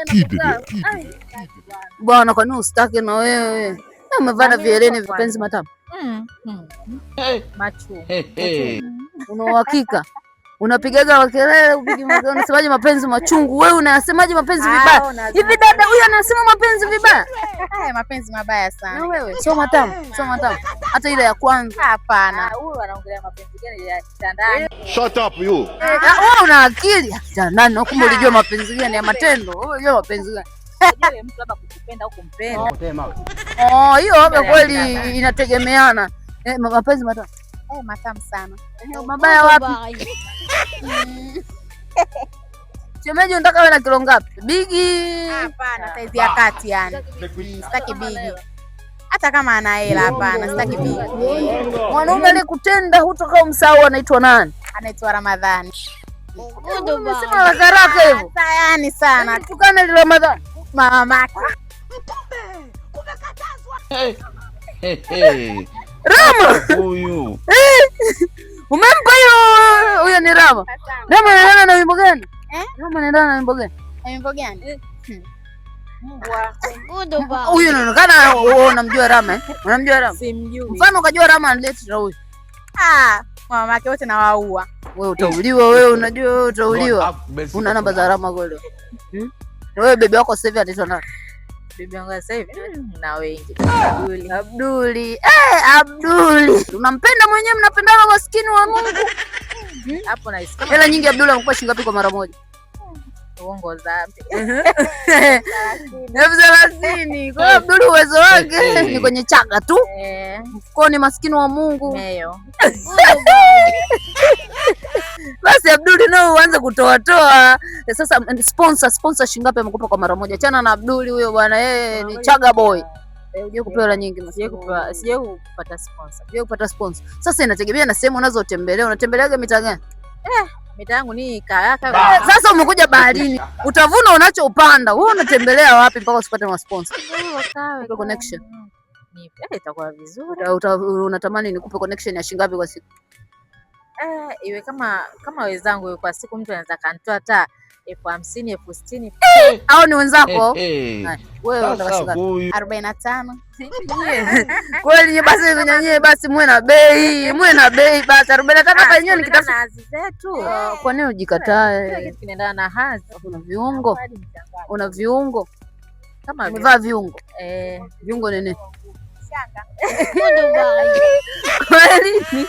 Kidede. Bwana, kwa nini usitake na wewe? Na umevaa na vieleni vipenzi matamu. Machu. Una uhakika? Unapigaga makelele, upigi makelele, unasemaje mapenzi machungu? Wewe unasemaje mapenzi vibaya? Hivi dada huyu anasema mapenzi vibaya? Haya mapenzi mabaya sana. Na wewe sio matamu, sio matamu. Hata ile ya kwanza. Hapana. Huyu anaongelea mapenzi gani ya kitandani? Shut up you. Wewe una akili ya kitandani, kumbe ulijua mapenzi gani ya matendo? Wewe unajua mapenzi gani? Unajua mtu labda kukupenda au kumpenda. Oh, hiyo labda kweli inategemeana. Mapenzi matamu. Matamu sana. Mabaya wapi? Shemeji, unataka wewe na kilo ngapi? Bigi? Hapana, saizi ya kati yani. Sitaki bigi. Hata kama ana hela hapana, sitaki bigi. Mwanaume aliyekutenda hutokao msahau anaitwa nani? Anaitwa Ramadhani. Umesema haraka haraka hivyo. Yani sana. Tukana ile Ramadhani. Mama. Rama. Huyu. Umempa hiyo, huyo ni Rama. Rama anaendana na wimbo gani? Eh? Rama anaendana na wimbo gani? Wimbo gani? Mbwa. Huyu inaonekana wewe unamjua Rama eh? Unamjua Rama? Simjui. Mfano ukajua Rama analete na huyu. Ah, mama yake wote nawaua. Wewe utauliwa wewe, unajua wewe utauliwa. Una namba za Rama kweli? Hmm? Na wewe bebe wako sasa hivi anaitwa nani? Bibi yangu sasa hivi na wengi. Abduli. Abduli. Abduli. Unampenda mwenyewe, mnapendana maskini wa Mungu. Hapo na isikia Hela nyingi Abduli anakupa shilingi ngapi kwa mara moja? uongo zambi. 30,000. Kwa hiyo Abduli uwezo wake ni kwenye chaga tu. Mfukoni maskini wa Mungu. Meyo. Basi Abduli nao uanze kutoa toa. Sasa sponsor shilingi ngapi amekupa kwa mara moja? Chana na Abduli huyo bwana, yeye ni chaga boy. Hujai kupewa hela nyingi maskini. Sijai kupata sponsor. Hujai kupata sponsor. Sasa inategemea na sehemu unazotembelea. Unatembeleaga mitaa gani? Mitaa yangu ni Karaka. Sasa umekuja baharini, utavuna unachopanda. Wewe unatembelea wapi mpaka usipate ma sponsor? Nikupe connection. Itakuwa vizuri. Unatamani nikupe connection ya shilingi ngapi kwa siku? Iwe kama wenzangu kwa siku mtu anaweza kanitoa hata 50,000, 60,000. Hao ni wenzako? Wewe unataka shilingi ngapi? Huyu. 45. Kweli nyie basi nyie basi muwe na bei, muwe na bei basi 45 hapa yenyewe nikitafuta. Na hazi zetu. Kwa nini ujikatae? Kila kitu kinaendana na hazi. Una viungo? Una viungo? Kama Umevaa viungo? Viungo nini? Shanga. Kweli?